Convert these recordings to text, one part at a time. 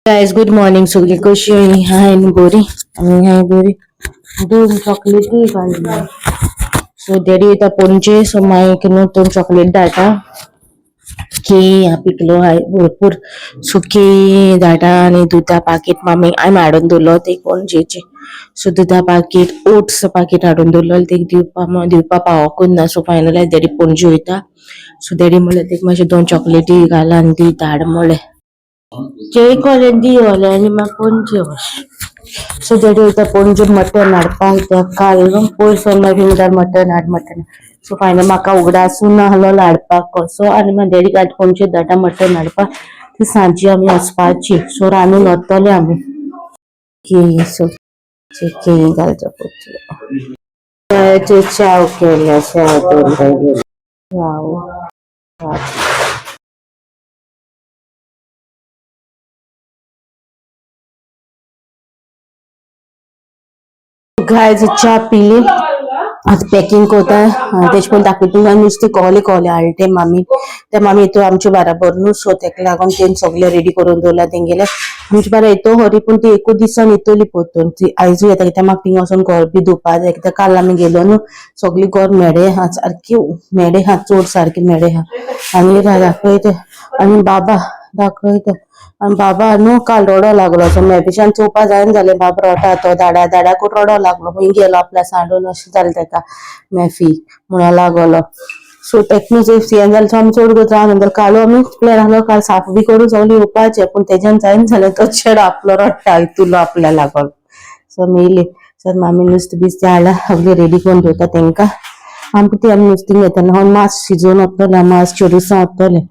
Guys, good morning. सगळी कशी हाय बरी? आमी हाय बरी. दोन चॉकलेटी घालली. सो डॅडी वयता पणजे, सो माईक न्हू दोन चॉकलेट धाडटा. केळी हा पिकलो हाय भरपूर. सो केळी धाडटा आनी दुदा पाकीट मामी हांवें हाडून दवरलो ते पणजेचे. सो दुदा पाकीट, ओट्स पाकीट हाडून दवरलो. ते दिवपा दिवपा पावोकूच ना. सो फायनली डॅडी पणजे वयता, सो डॅडी म्हणलें तेका मातशें दोन चॉकलेटी घाल आनी दी, धाड म्हणलें. केळी कॉलेज दी आनी मागीर पणजे वच. सो डॅडी वयता पणजे मटन हाडपाक. कित्याक काल न्हू पयर सावन मागीर म्हणटा मटन हाड, मटन. सो फायनल म्हाका उगडासून नासलो हाडपाक कसो आनी मागीर डॅडी काल पणजे धाडटा मटन हाडपाक. ती सांजची आमी वचपाची, सो रांदून वतले आमी. केळी, सो केळी घालच्या पडटले. चाव केल्या, चाव दवरता, चाव. गायज, च्या पिली. आतां पॅकिंग करता. तेजे पयलीं दाखयता तुमकां नुस्तें कोले कोले हाडले ते मामी. ते मामी येतो आमचे बाराबर न्हू, सो तेका लागून तेणी सगळें रेडी करून दवरला तेंगेले. आमचे बारा येतो खरी, पूण ती एकूच दिसान येतली परतून. ती आयजूय येता, कित्याक म्हाका थिंगा वचोन घर बी धुवपा जाय, कित्याक काल आमी गेलो न्हू, सगळी घर मेडे आहा, सारकी मेडे आहा, चड सारकी मेडे आहा. आनी दाखयता आनी बाबा दाखयता. आनी बाबा न्हू काल रडो लागलो, सो मेपिच्यान चोवपा जायना जालें. बाब रडटा तो, धाडा धाडा करून रडो लागलो. खंय गेलो आपल्या सांडून अशें जालें तेका, मेफी म्हणून लागलो. सो तेका न्हू हें जालें. सो आमी चड जावन जाल्यार कालू आमी प्लॅन आसलो काल साफ बी करून सगळें येवपाचें, पूण तेज्यान जायना जालें. तो चेडो आपलो रडटा इतुलो आपल्या लागोन. सो आमी येयली. सो मामी नुस्तें बिस्तें हाडलां, सगळें रेडी करून दवरता तेंकां. आमकां ती आमी नुस्तें घेतना मास शिजोवन वतलें, मास चेडूसां वतलें.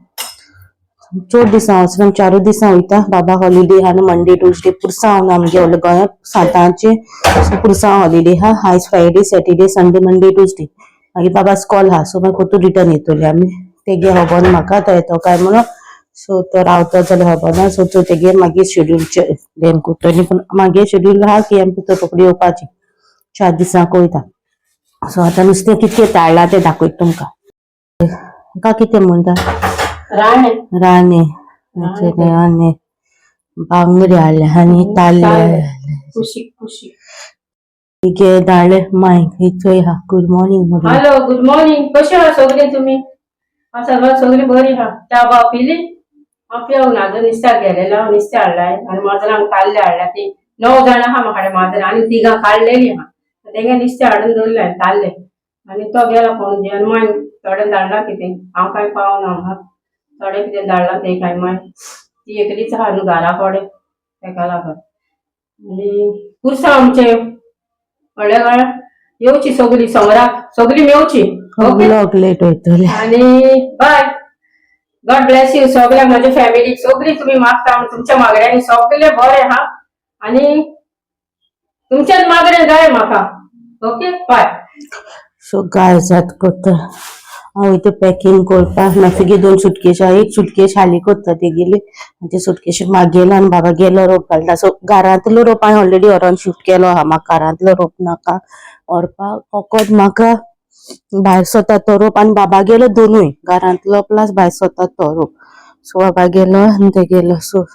चड दिसां वचना, चारूच दिसां वयता. बाबा हॉलिडे आहा न्हू, मंडे, ट्युजडे. पुरसांव आमगे व्हडलें गोंयांत सातांचे, सो पुरसांव हॉलिडे आहा. आयज Friday, Saturday, Sunday, Monday, Tuesday, मागीर बाबा स्कॉल आहा. सो मागीर परतून रिटर्न येतली आमी. तेगे खबर म्हाका तो येतो काय म्हणून. सो तो रावतो जाल्यार खबर ना. सो तो तेगे मागीर शेड्यूल प्लॅन करतली, पूण मागीर शेड्यूल आहा की आमी तो रोखडी येवपाची, 4 दिसांक वयता. सो आतां नुस्तें कितकें ताळ्ळां तें दाखयता तुमकां. का कितें म्हणटा? राणे. राणे, राणे. बांगडे हाडले आनी ताल्ले हाडले. कुशीक कुशीक. तिगे धाडले मायक थंय हा. Good morning. Hello, good morning. कशी आहा सगळी तुमी? हांव सगळं सगळी बरी आहा. च्या बाव पिली? हांव पिवंक ना अजून. नुस्त्याक गेलेलो हांव, नुस्तें हाडलाय आनी माजरांक ताल्ले हाडल्या. ती 9 जाणां आहा म्हाका माजरां आनी तिगां काडलेली आहा. तेंगे नुस्तें हाडून दवरलें ताल्ले. आनी तो गेलो पणजे आनी मागीर थोडें धाडलां कितें, हांव कांय पावना हांगा. थोडें कितें धाडलां तें कांय मागीर ती एकलीच आहा न्हू घरा कडेन, तेका लागून. आनी पुरसांव आमचें व्हडल्या गोंया येवची सगळी, सोमराक सगळी मेवची. ओके. ब्लॉग लेट वयतले. आणि बाय, गॉड ब्लेस you सगळ्या माझ्या फॅमिलीक. सगळी तुम्ही मागता म्हण तुमच्या मागण्यांनी सगळे बरे हा आणि तुमच्याच मागणे जाय म्हाका. Okay, bye. So guys, आतां करता हांव वयता पॅकिंग करपाक. मागीर दोन सुटकेश, एक सुटकेश हाली करता तेगेली आनी ते सुटकेश मागेलो आनी बाबा गेलो रोप घालता. सो घरांतलो रोप हांवें ऑलरेडी व्हरोन शिफ्ट केलो आहा. म्हाका घरांतलो रोप नाका व्हरपाक, फकत म्हाका भायर सरता तो रोप आनी बाबा गेलो, दोनूय घरांतलो प्लस भायर सरता तो रोप. सो बाबा गेलो आनी ते गेलो. सो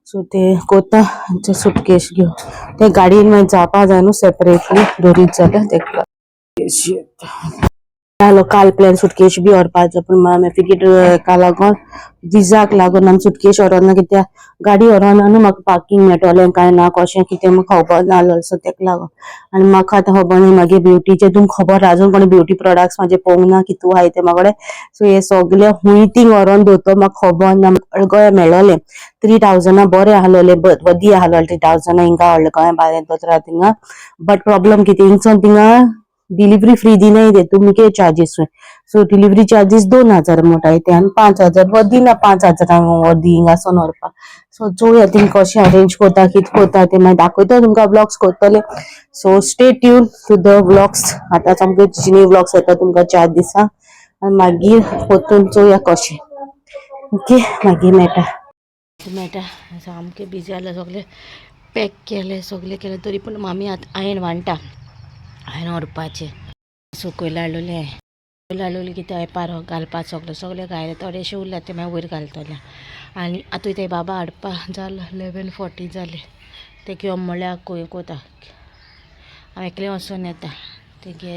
सो ते कोता आनी ते सुटकेश घेवन ते गाडयेन मागीर जावपा जाय न्हू सेपरेटली दवरीत जाल्यार तेका. जालो काल प्लॅन सुटकेश बी व्हरपाचो, पूण मागीर हेका लागोन, विजाक लागून आमी सुटकेश व्हरोना, कित्याक गाडी व्हरोना न्हू. म्हाका पार्किंग मेळटलें काय ना, कशें कितें म्हाका खबर नासलो. सो तेका लागून. आनी म्हाका आतां खबर न्ही मागीर ब्युटीचे तुमकां खबर, अजून कोणी ब्युटी प्रोडक्ट्स म्हाजे पळोवंक ना कितू आहाय ते म्हाका कडेन. सो हे सगळे खूंय थिंग व्हरोन दवरतो म्हाका खबर ना. गोंया मेळोलें 3000, बरें आहलोलें, वदी आहलोलें 3000 हिंगा व्हडल्या गोंया भायर दोतोरा थिंगा. बट प्रॉब्लम कितें, हिंगसून थिंगा डिलिव्हरी फ्री दिनाय ते, तुमगे चार्जीस. सो डिलिव्हरी चार्जीस 2000 म्हणटाय ते आनी 5000 वदी ना, 5000 वदी हिंगासून व्हरपाक. सो चोवया थिंग कशें अरेंज करता, कितें करता ते मागीर दाखयता तुमकां, व्लॉग्स करतले. So stay tune to the vlogs. आतां सामके जिनी व्लॉग्स येता तुमकां 4 दिसां आनी मागीर परतून चोवया कशें. ओके, मागीर मेळटा मेळटा. सामकें बिजी जालें, सगळें पॅक केलें, सगळें केलें, तरी पूण मामी आतां आयन वांटा, आयन व्हरपाचें. सकयल हाडलेलें. हाडलेली कितें एपार घालपा सगळें सगळें घायलें, थोडेशें उरलां तें मागीर वयर घालतलें. आनी आतां ते बाबा हाडपा जालो 11:40 जालें. ते घेवन म्हळ्यार कोता हांव एकलें वचोन येता, तेगे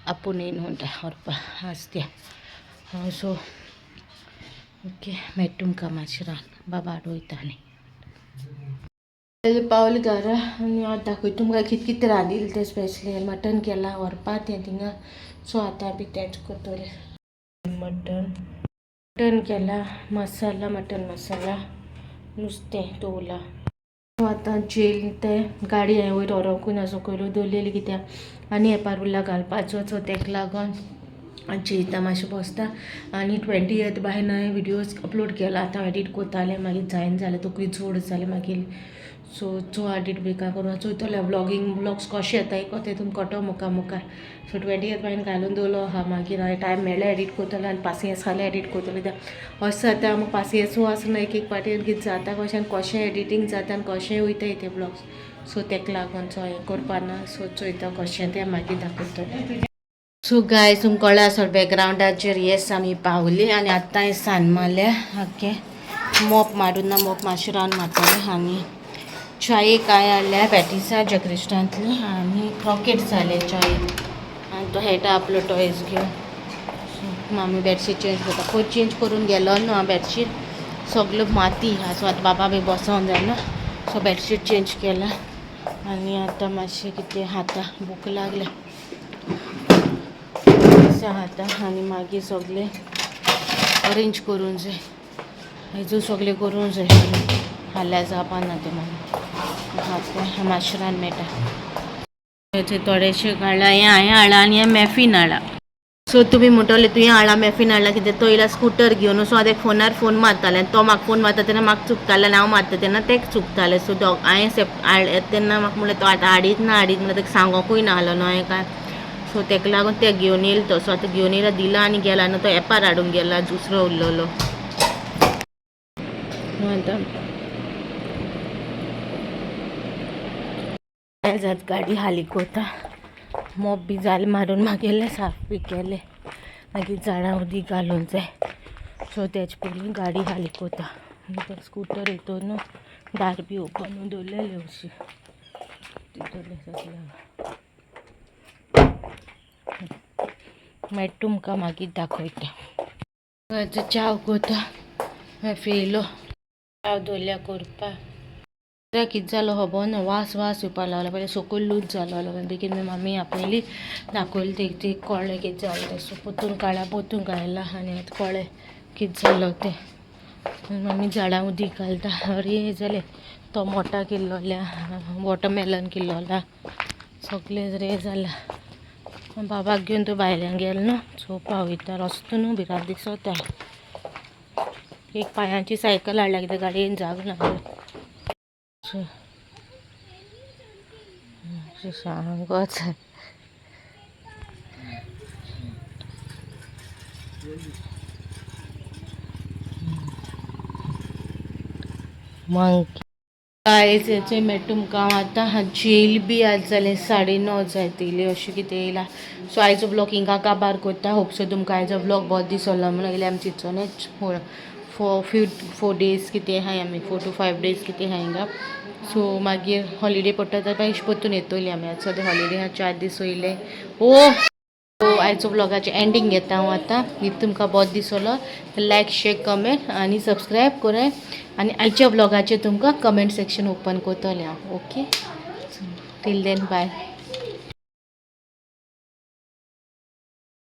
आपूण येयन म्हणटा व्हरपा आसत्या. सो ओके, मागीर तुमकां मातशें रावन बाबा हाडूं वयता. आनी पावले घरा आनी हांव दाखयता तुमकां कितें कितें रांदिल्लें तें. स्पेशली मटन केलां व्हरपा तें थिंगा. सो आतां बी तेंच करतलें. मटन मटन केला, मसाला मटन मसाला, नुस्तें दवरलां. आतां जेल तें गाडी हांवें वयर व्हरोंकूय ना, सकयल दवरलेली कित्याक आनी एपार उरला घालपाचो. सो तेका लागोन जेयता मातशें बसता. आनी 20th बायन हांवें विडियोज अपलोड केला, आतां हांव एडीट करतालें, मागीर जायना जालें, तकली चड जालें मागीर. सो चो एडीट बी काय करूं चोयतलें, व्लॉगींग व्लॉग्स कशें येता तें तुमकां कळटो मुखार मुखार. सो 20th बायन घालून दवरलो आहा, मागीर हांवें टायम मेळ्ळें एडीट करतलें आनी पासियेंस जाल्यार एडीट करतलें. कित्याक अशें जाता म्हाका पासियेंसूय आसना एक एक पाटी, कितें जाता कशें आनी कशें एडिटींग जाता आनी कशें वयता ते व्लॉग्स. सो तेका लागून सो हें करपा ना. सो चोयता कशें तें, मागीर दाखयतलें. सो गायज, तुमकां कळ्ळें आसत बॅकग्रावंडाचेर, येस आमी पावली आनी आतां सान मारल्या. ओके, मोप मारून ना, मोप मातशें रावन मारतलें. आनी चाये कांय हाडल्या पॅटिसा जक्रिस्टांतली आनी क्रॉकेट जाले चाये. आनी तो खेळटा आपलो टॉयज घेवन. मामी बेडशीट चेंज करता. पयर चेंज करून गेलो न्हू हांव बेडशीट, सगळ्यो माती आहा. सो आतां बाबा बी बसोन जायना, सो बेडशीट चेंज केला. आनी आतां मातशें कितें खाता, भूक लागल्या अशें खाता. आनी मागीर सगळें अरेंज करूंक जाय, हेजू सगळें करूंक जाय. हाल्यार जावपा ना तें. मागीर मातशें रान मेळटा. थोडेशें काडलां हें हांवें हाडलां आनी हें मॅफीन हाडलां. सो तुमी म्हणटले तुवें हाडलां मॅफीन हाडलां कितें, तो येयला स्कुटर घेवन. सो हांव फोनार फोन मारतालें आनी तो म्हाका फोन मारता तेन्ना म्हाका चुकतालें आनी हांव मारता तेन्ना तेका चुकतालें. सो दोग हांवें हाडलें तेन्ना म्हाका म्हणलें तो आतां हाडीत ना हाडीत म्हणल्यार ताका सांगोकूय ना आसलो न्हू हांवें काय. सो ताका लागून ते घेवन येयलो तो. सो आतां घेवन येयला, दिला आनी गेला न्हू, तो एपार हाडूंक गेला दुसरो उरलेलो. आतां जात गाडी हाली कोता, मोप बी जालें मारून मागेलें, साफ बी केलें, मागीर झाडां उदीक घालूंक जाय. सो तेजे पयलीं गाडी हाली कोता. स्कुटर येतो न्हू, दार बी ओपन दवरलेलें अशी तितूंतलें सगळें. मागीर तुमकां मागीर दाखयता. च्याव कोता, मागीर फेयलो च्याव दवरल्या करपाक. कितें जालो खबर ना, वास वास येवपाक लागलो. पयलीं सकयल लूज जालो, बेगीन मागीर मामी आपयली, दाखयलें तेक, तेक कळ्ळें कितें जालें तें. सो पोतून काडला, पोतून काडला आनी आतां कळ्ळें कितें जालो तें. मामी झाडां उदीक घालता. अरे जालें, टोमोटा किल्लोल्या, वॉटरमेलन किल्लोला, सगळें रे जालां. बाबाक घेवन तो भायल्यान गेलो न्हू, सो पावयता रस्तो न्हू, भिरांत दिसता. एक पांयांची सायकल हाडल्या कित्याक गाडयेन जाग ना. सांगोच मंकी. गायज, हेचे मागीर तुमकां हांव आतां जेल बी आज जालें 9:30 जायत येयली अशें कितें येयलां. सो आयचो ब्लॉग हिंगा काबार कोत्ता. होप सो तुमकां आयचो ब्लॉग बरो दिसलो म्हणून. येयले आमी चिंतचोने 4 डेज कितें आहाय आमी, 4 to 5 days कितें आहाय हिंगा. सो मागीर हॉलिडे पडटा जाल्यार मागीर परतून येतली आमी. आतां सद्या हॉलिडे आहा, 4 दीस वयले. ओ आयचो ब्लॉगाचें एंडींग घेता हांव आतां. If तुमकां बरो दिसलो लायक, शेर, कमेंट आनी सबस्क्रायब कराय. आनी आयच्या ब्लॉगाचेर तुमकां कमेंट सेक्शन ओपन करतलें हांव. ओके, टील then बाय.